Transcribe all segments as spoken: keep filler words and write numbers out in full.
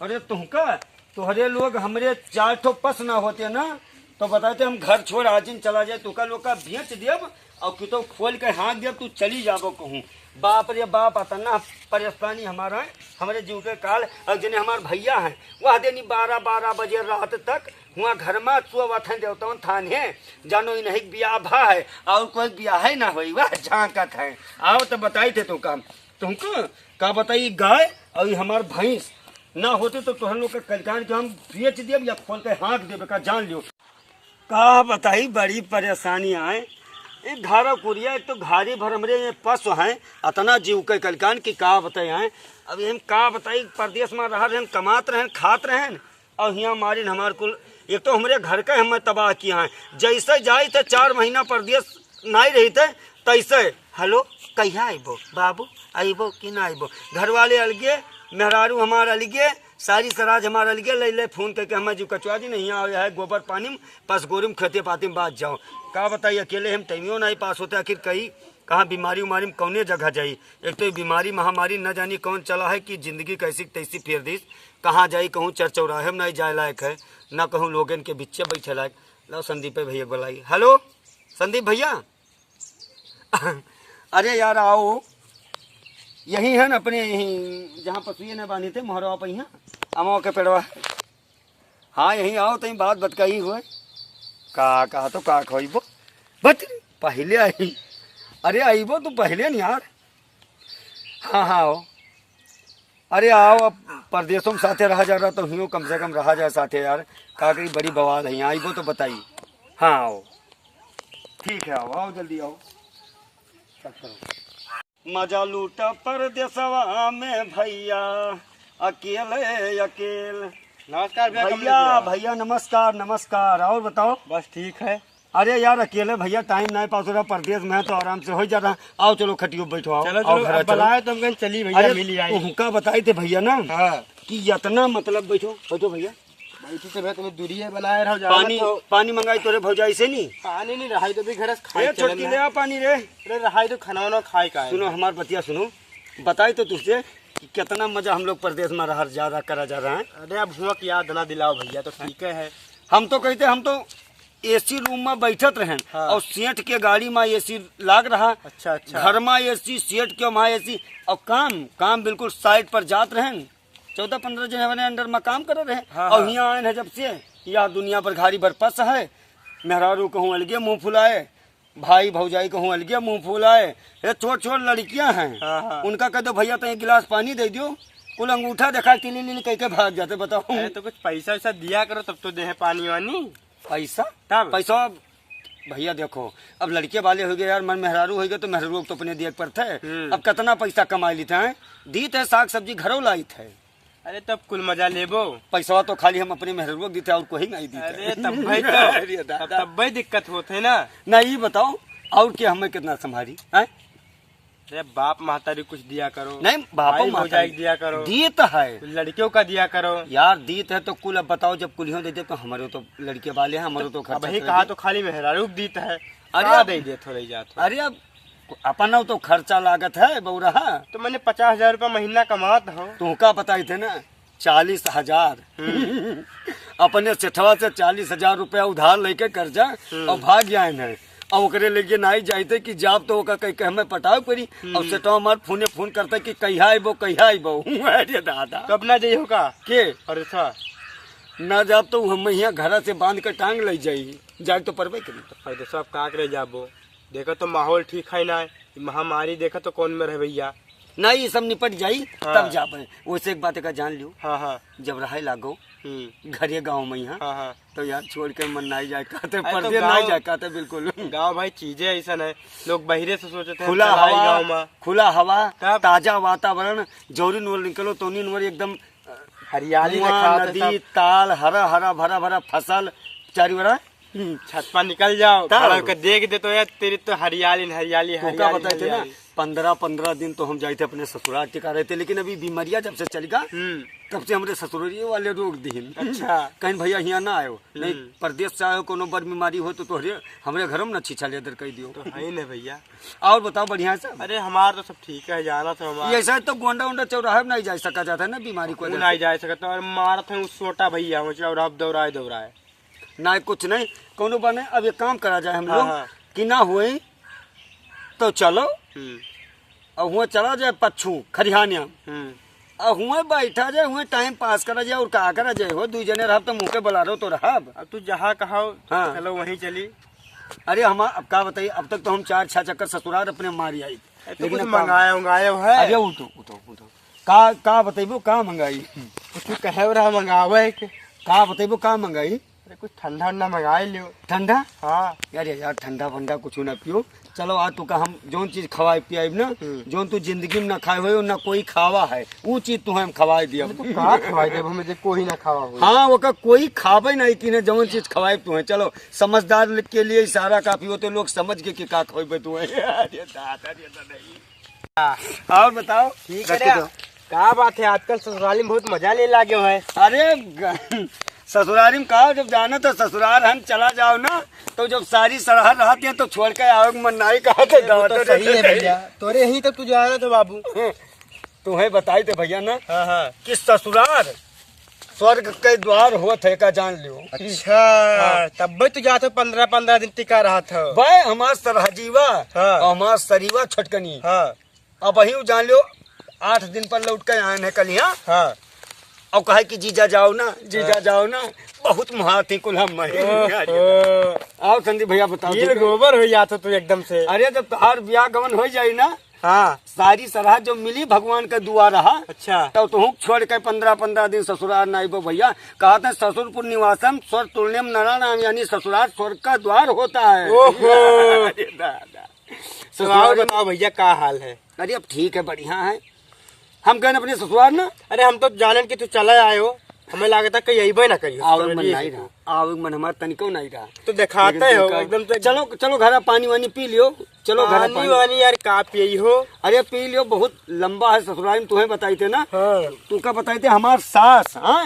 अरे तुहका, तोहरे लोग हमरे चार ठो पस ना होते ना, तो बताते हम घर छोड़ आजिन चला जाए, तुहका लोग का बेच देब और कितो खोल के हाँक देब, तू चली जाबो कहूँ। बाप रे बाप, अतना परेशानी हमारा है, हमरे जीव के काल। और जने हमार भैया हैं, वह देनी बारह बारह बजे रात तक हुआ घर में सोवत हैं देवतवन थाने, जानो इन्हीं के बियाह भा है और कोई बियाह है ना होई, वह झांकत है। आओ तो बताई थे तू काम, तुमको का बताई, गाय और ये हमार भैंस ना होते तो तोहन लोग के कलिकान के हम बेच देब या खोल के हाँक देब का, जान लियो। का बताई, बड़ी परेशानी आए। एक घर कुरिया, एक तो घारी भर हमरे ये पशु हैं, अतना जीव के कलिकान की का बताई आए। अब हम का बताई, परदेश में रह रहन, कमात रहन, खात रहन, और हियाँ मारिन हमार कुल, एक तो हमरे घर का हमें तबाह किया है। जैसे जाई थे चार महीना परदेश नाई रही थे, तैसे, "हेलो, कहिया आइबो बाबू, आइबो कि ना आइबो?" घर वाले अलगे, मेहरारू हमार अलगे, सारी सराज हमार अलगे, ले ले फोन करके हमें जो कचवा दी नहीं आवे है, गोबर पानी में, पस गोरी में, खेते पाती में बात जाओ। का बताई, अकेले हम टाइमियो नहीं पास होते, आखिर कई कहाँ बीमारी उमारी में कौने जगह जाई। एक तो ये बीमारी महामारी न जानी कौन चला है कि जिंदगी कैसी तैसी फेर दीस। कहाँ जाई, कहूँ चर चौराहे में नहीं जाए लायक है, न कहूँ लोगन के बिच्चे बैठे लायक। लाओ संदीप भैया को बुलाई। हेलो संदीप भैया, अरे यार आओ, यही है ना अपने, यही जहाँ पसुए ने बांधे थे मोहरवा पे, यहाँ अमवा के पेड़वा। हाँ यहीं आओ, तई बात बतकही हुए। का कहा तो का खोइबो, बत पहले आई। अरे आइबो तू पहले नहीं यार। हाँ हाँ आओ। अरे आओ, अब परदेशों में साथे रहा जा रहा तो हियो कम से कम रहा जाए साथे यार। का करी, बड़ी बवाल है यहाँ, आइबो तो बताई। हाँ आओ, ठीक है, आओ आओ, जल्दी आओ। मजा लूटा परदेसवा में भैया, अकेले अकेल। नमस्कार भैया, कमलेश भैया। भैया नमस्कार, नमस्कार। और बताओ? बस ठीक है। अरे यार, अकेले भैया टाइम नहीं पास हो रहा, परदेश में है तो आराम से हो जा रहा। आओ चलो खटियो बैठो, आओ, चलो आओ चलो, घर अब चलो। बुलाए तो हम कहीं चली भैया, अरे मिली आई। उनका बताई थे भैया ना, हाँ। कि इतना मतलब, बैठो बैठो भैया। बैठी से भैया, तुम्हें दूरिये बनाए रहो, जाना पानी, तो। पानी मंगाई तोरे भौजाई से नी। पानी नहीं रहाई तो भी घर से खाए ए, चले छोटकी ना। ले आ पानी रे। अरे रहाई तो खाना वाना खाए का है। सुनो हमार बतिया सुनो, बताई तो तुझसे कि कितना मजा हम लोग परदेश में रह, जा रहा, करा जा रहा है। अरे अब हुआ कि याद ना दिलाओ भैया, तो ठीक है। हम तो कहते, हम तो एसी रूम में बैठत रहन हाँ। और सेठ के गाड़ी में एसी लाग रहा। अच्छा, अच्छा। घर में एसी, सेठ के वहाँ एसी, और काम, काम बिल्कुल साइट पर जात रहन। चौदह पन्द्रह जने हमारे अंडर में काम कर रहे हैं। हाँ, और हाँ। हियाँ आए हैं जब से, यह दुनिया पर घारी बरपस है। मेहरारू कहूँ अलगे मुँह फुलाए, भाई भौजाई कहूँ अलगे मुँह फुलाए। ये छोट छोट लड़कियाँ हैं, हाँ, हाँ। उनका कह दो भैया तो एक गिलास पानी दे दियो, कुल अंगूठा देखा के लीन लीन कह के भाग जाते। बताओ। अरे तो कुछ पैसा वैसा दिया करो तब तो दे है पानी वानी। पैसा? तब? पैसा भैया देखो, अब लड़के वाले हो गए यार, मन मेहरारू हो गए तो मेहरारू को तो अपने दिए के पड़ते है। हम्म। अब कितना पैसा कमाई लेते हैं, दीत है साग सब्जी घरों लाइत है। अरे तब कुल मजा लेबो। पैसवा तो खाली हम अपने मेहरारू को दीते और कोई नहीं दीते। अरे तब भाई तो, अरे तब, दादा। तब भाई दिक्कत होत है ना। ना ये बताओ, और क्या हमें कितना संभारी, हैं? अरे बाप महतारी कुछ दिया करो। नहीं, बापो भाई महतारी भौजाई दिया करो। दिए तो है। लड़कियों का दिया करो। यार दीत है तो कुल, अब बताओ जब कुलियों दे दे तो हमारे तो लड़के वाले हैं, हमारे तो खर्चा अब ही चल कहा दे। तो खाली मेहरारू दीत है। अरे का अब दे दे थोड़े जा थोड़ा। अरे अब अपन तो खर्चा लागत है बौरा। तो मैंने पचास हजार रुपया महीना कमात हो। तुमका बताई थे ना, चालीस हजार। हम्म। अपने सेठवा से चालीस हजार रुपया उधार लेके कर्जा हम्म। और भाग गया है। और ओकरे लेके नाई जाइते कि जाब तो ओका कहीं कहे मैं पटाव करी। हम्म। और सेठवा हमार फोने फोन करता कि कहिया आइबो, कहिया आइबो। अरे दादा। कब ना जाइयो का? के? अरे था। ना जाब तो हम यहाँ घरा से बांध के टांग ले जाई, जाए तो परबे करी। तो परदेसवा का करे जाबो? देखो तो माहौल ठीक है ना, ई महामारी देखो तो कौन में रहे भैया। ना, ये सब निपट जाई, हाँ। तब जाबे। वैसे एक बात का जान लियो, हाँ, हाँ। जब रहे लागो, हम्म। घरे गाँव में यहाँ, हाँ, हाँ। तो यार छोड़ के मन नाई जाए, कहते अरे तो परदेस गाँव, नाई जाए, कहते बिल्कुल। गाँव भाई चीजें ऐसा है, लोग बहिरे से सोचते हैं, खुला चला आई हवा, गाँव में। खुला हवा, तब? ताजा वातावरण, जौरी नोर निकलो, तोनी नोर एकदम हरियाली कुआं, देखात है नदी, सब। ताल, हरा, हरा, भरा, भरा फसल, चारी ओरा। छत पर निकल जाओ, तब? खड़ा होकर देख दे तो यार, तेरी तो हरियाली न हरियाली, तो का हरियाली, बताए थे ना, हरियाली। पन्द्रह पन्द्रह दिन तो हम जाए थे अपने ससुराल टिका रहे थे, लेकिन अभी बीमारियां जब से चल गया, हम्म। तब से हमरे ससुरारिये वाले रोक दीन। अच्छा। कहीं भैया हियाँ ना आयो, नहीं हम्म। परदेश से आयो, कोनो बड़ बीमारी हो तो तोहरे, हमरे घर में न छीछा लेदर कह दियो। तो है ही ना भैया। और बताओ, बढ़िया है सब? अरे हमार तो सब ठीक है, जाना था हमार। ये ऐसा है तो गोंडा उंडा चौराहे में नहीं जा सका जाता है ना, बीमारी को तू वजह नहीं से। जा सकता, और मारत है उस छोटा भैया, वो चौराहा दौड़ाए दौड़ाए। ना, कुछ नहीं, कोनो बात नहीं। अब एक काम करा जाए हम हाँ, लोग हाँ। कि ना होई तो चलो, हम्म। अब हुआ चला जाए पच्छू खरिहानिया, हम्म। अब हुआ बैठा जाए, हुआ टाइम पास करा जाए, और का करा जाए हो, दू जने रहब तो मुँह के बोलारो तो रहब। अब तू जहाँ कहो, हाँ। चलो वहीं चली। अरे हम अब का बताइए, अब तक तो हम चार छह चक्कर ससुराल अपने मारी आई, अरे तो लेकिन कुछ अब का मंगाए उंगाए है? अरे उठो, उठो, उठो। का, का बतैबो, का मंगाई? कुछ कहे रहा मंगावे के। का बतैबो, का मंगाई? अरे कुछ ठंडा उंडा मंगाए लियो। ठंडा? हाँ। अरे यार, ठंडा वंडा कुछ ना पियो। चलो, आज तुका हम जौन चीज खवाए पियाइब ना, हम्म। जौन तू जिंदगी में ना खाए हो, ना कोई खावा है, ऊ चीज तुहें हम खवाए दिया। अरे तू का खवाए देब हमें जे कोई ना खावा हो? हाँ, ओका कोई खावे नहीं कि ना, जौन चीज खवाए तुहें। चलो, समझदार के लिए इशारा काफी होते, लोग समझ के कि का खवाए तुहें। अरे दादा, अरे दादा। और बताओ, ठीक है रख रे। दो। का बात है, आजकल ससुराली में बहुत मजा ले लागे हो है। अरे ग-, ससुराली में का, जब जाना तो ससुराल हम चला जाओ ना, तो जब सारी सरहद रहती है तो छोड़ के आओ, मन नहीं कहा तो ये वो तो जाओ। सही है भैया, तोरे यहीं तक तू जाना था बाबू। तुम्हें बताई थे भैया ना हाँ, हाँ। कि ससुराल स्वर्ग के द्वार होत है, का जान लियो। अच्छा, हाँ। तब भी तू जात हो, पन्द्रह पन्द्रह दिन टिका रहत हो। बे हमार सरहजीवा हाँ। और हमार सरीवा छोटकनी। हाँ। अब वही जान लियो, आठ दिन पर लौट के आए हैं कल यहाँ। हाँ। और कहे कि जीजा जाओ ना, जीजा हाँ। जाओ ना, बहुत मुहाती कुल हम महे। ओहो। आओ संदीप भैया, बताओ ये ठीक है? गोबर हो जात हो तू एकदम से। अरे, जब तोहार ब्याह गमन हो जाई ना, हाँ। सारी सरहद जो मिली भगवान के दुआ रहा, अच्छा। तो तुहूँ छोड़ के पन्द्रह पन्द्रह दिन ससुराल ना आइबो भैया। कहत हैं, "ससुरपुर निवासम स्वर तुल्यम नराणाम", यानी ससुराल स्वर्ग का द्वार होता है। ओहो। अरे दादा। तो आओ ससुराल में बताओ भैया, का हाल है? अरे, अब ठीक है, बढ़िया है। हम गए अपने ससुराल ना। अरे, हम तो जानन कि तू चला आए हो, हमें लागत है कहीं अइबे ना करियो। आवे मन नहीं रहा, आवे मन हमार तनिको नहीं रहा। तो दिखाते लेकिन हो, तू का-, एकदम से चलो, चलो घर पानी वानी पी लियो, चलो घर पानी पानी। वानी यार का पियई हो? अरे पी लियो, बहुत लंबा है ससुराल में, तुम्हें बताई थे ना। हाँ। तू का बताई थे, हमार सास, हाँ?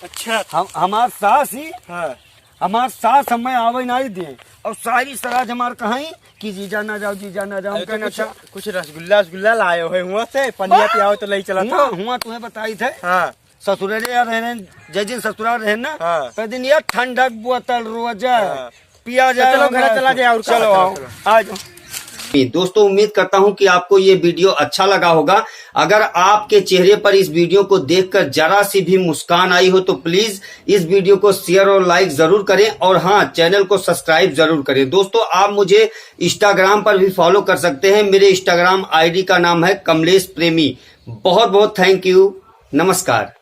अच्छा। हम, हमार सास ही, हाँ। हमार सास हमें आवे नहीं दे, और सारी सराज हमार कहाई कि जीजा ना जाओ, जीजा ना जाओ। अरे हम तो कहना कुछ, अच्छा। कुछ रसगुल्ला, रसगुल्ला लाए हो हुआ से, पनिया हाँ। पियाओ तो ले चला हुआ, था। हुआ तुम्हें बताई थे। हाँ। ससुराल यार रहे, जय दिन ससुराल रहे ना, हाँ। तो दिन यार ठंडक बोतल रोजा हाँ। पिया तो जाए चलो, हमरा घर चला से। जाए, और चलो, चलो, आओ, चलो। आ जाओ। दोस्तों, उम्मीद करता हूं कि आपको ये वीडियो अच्छा लगा होगा। अगर आपके चेहरे पर इस वीडियो को देखकर जरा सी भी मुस्कान आई हो तो प्लीज इस वीडियो को शेयर और लाइक जरूर करें, और हाँ, चैनल को सब्सक्राइब जरूर करें। दोस्तों, आप मुझे इंस्टाग्राम पर भी फॉलो कर सकते हैं। मेरे इंस्टाग्राम आईडी का नाम है कमलेश प्रेमी। बहुत बहुत थैंक यू। नमस्कार।